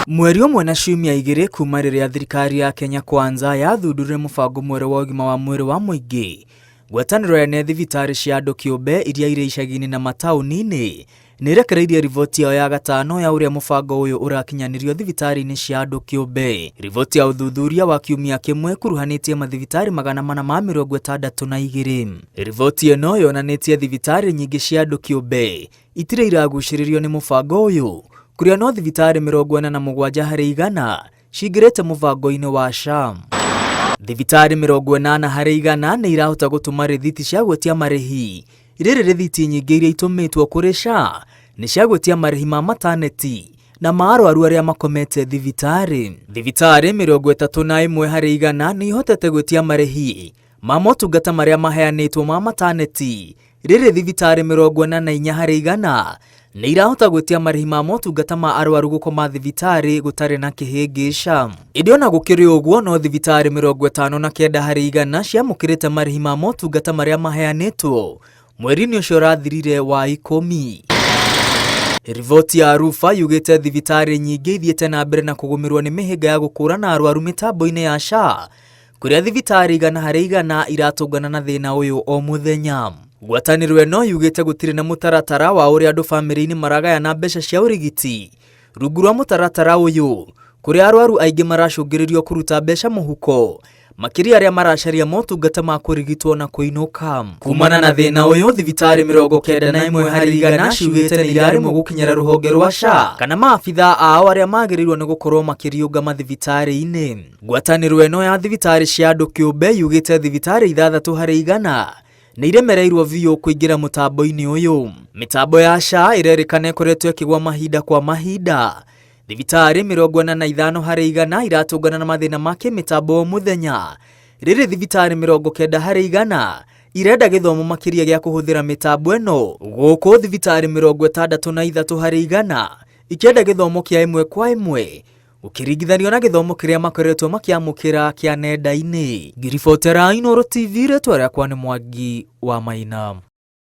Mweri ũmwe na ciumia 2 kuma rĩrĩa thirikari ya Kenya Kwanza yathundũrire mũbango mwerũ wa ũgima wa mwĩrĩ wa mũingĩ, ngwatanĩro ene thibitarĩ cia andũ kĩũmbe iria irĩ icagi-inĩ na mataũni-inĩ nĩ ĩrekereirie riboti yao ya gatano ya ũrĩa mũbango ũyũ ũrakinyanĩrio thibitarĩ-inĩ cia andũ kĩũmbe. Riboti ya ũthuthuria wa kiumia kĩmwe ĩkuruhanĩtie mathibitarĩ 462. Riboti ĩno yonanĩtie thibitarĩ nyingĩ cia andũ kĩũmbe itirĩ iragucĩrĩrio nĩ mũbango ũyũ, kũrĩa no thibitarĩ 47 harĩ igana cingĩrĩte mũbango-inĩ wa SHA. Thibitarĩ 80 harĩ igana nĩ irahota gũtũma rĩthiti cia gwĩtia marĩhi. Rĩrĩ rĩthiti nyingĩ iria itũmĩtwo kũrĩ SHA nĩ cia gwĩtia marĩhi ma mataneti na ma arwaru arĩa makomete thibitarĩ. Thibitarĩ 31 harĩ igana nĩ ihotete gwĩtia marĩhi ma motungata marĩa maheanĩtwo ma mataneti. Rĩrĩ thibitarĩ 44 harĩ igana nĩ irahota gwĩtia marĩhi ma motungata ma arwaru gũkoma thibitarĩ gũtarĩ na kĩhĩngĩca. Ĩndĩ ona gũkĩrĩ ũguo, no thibitarĩ 59 harĩ igana ciamũkĩrĩte marĩhi ma motungata marĩa maheanĩtwo mweri-inĩ ũcio ũrathirire wa 10. Riboti ya Rufa yugĩte thibitarĩ nyingĩ ithiĩte na mbere na kũgũmĩrwo nĩ mĩhĩnga ya gũkũrana arwaru mĩtambo-inĩ ya SHA, kũrĩa thibitarĩ 100 harĩ igana iratũngana na thĩna ũyũ o mũthenya. Ngwatanĩro ĩno yugĩte gũtirĩ na mũtaratara wa ũrĩa andũ bamĩrĩ-inĩ maragayana mbeca cia ũrigiti. Rungu rwa mũtaratara ũyũ, kũrĩa arwaru aingĩ maracũngĩrĩrio kũruta mbeca mũhuko, makĩria arĩa maracaria motungata ma kũrigitwo na kũinũka. Kumana na thĩna ũyũ, thibitarĩ 91 harĩ igana ciugĩte nĩ iraremwo gũkinyĩra rũhonge rwa SHA kana maabitha ao arĩa magĩrĩirwo nĩ gũkorwo makĩriũnga mathibitarĩ-inĩ. Ngwatanĩro ĩno ya thibitarĩ cia andũ kĩũmbe yugĩte thibitarĩ 6 harĩ igana nĩ iremereirwo biũ kũingĩra mũtambo-inĩ ũyũ. Mĩtambo ya SHA ĩrerĩkana ĩkoretwo ĩkĩgwa mahinda kwa mahinda. Thibitarĩ 45 harĩ igana iratũngana na mathĩna ma kĩmĩtambo o mũthenya. Rĩrĩ thibitarĩ 90 harĩ igana irenda gĩthomo makĩria gĩa kũhũthĩra mĩtambo ĩno, gũkũ thibitarĩ 63 harĩ igana ikĩenda gĩthomo kĩa ĩmwe kwa ĩmwe gũkĩringithanio na gĩthomo kĩrĩa makoretwo makĩamũkĩra kĩa nenda-inĩ. Ngĩribotera Inooro TV, rĩtwa rĩakwa nĩ Mwangi wa Maina.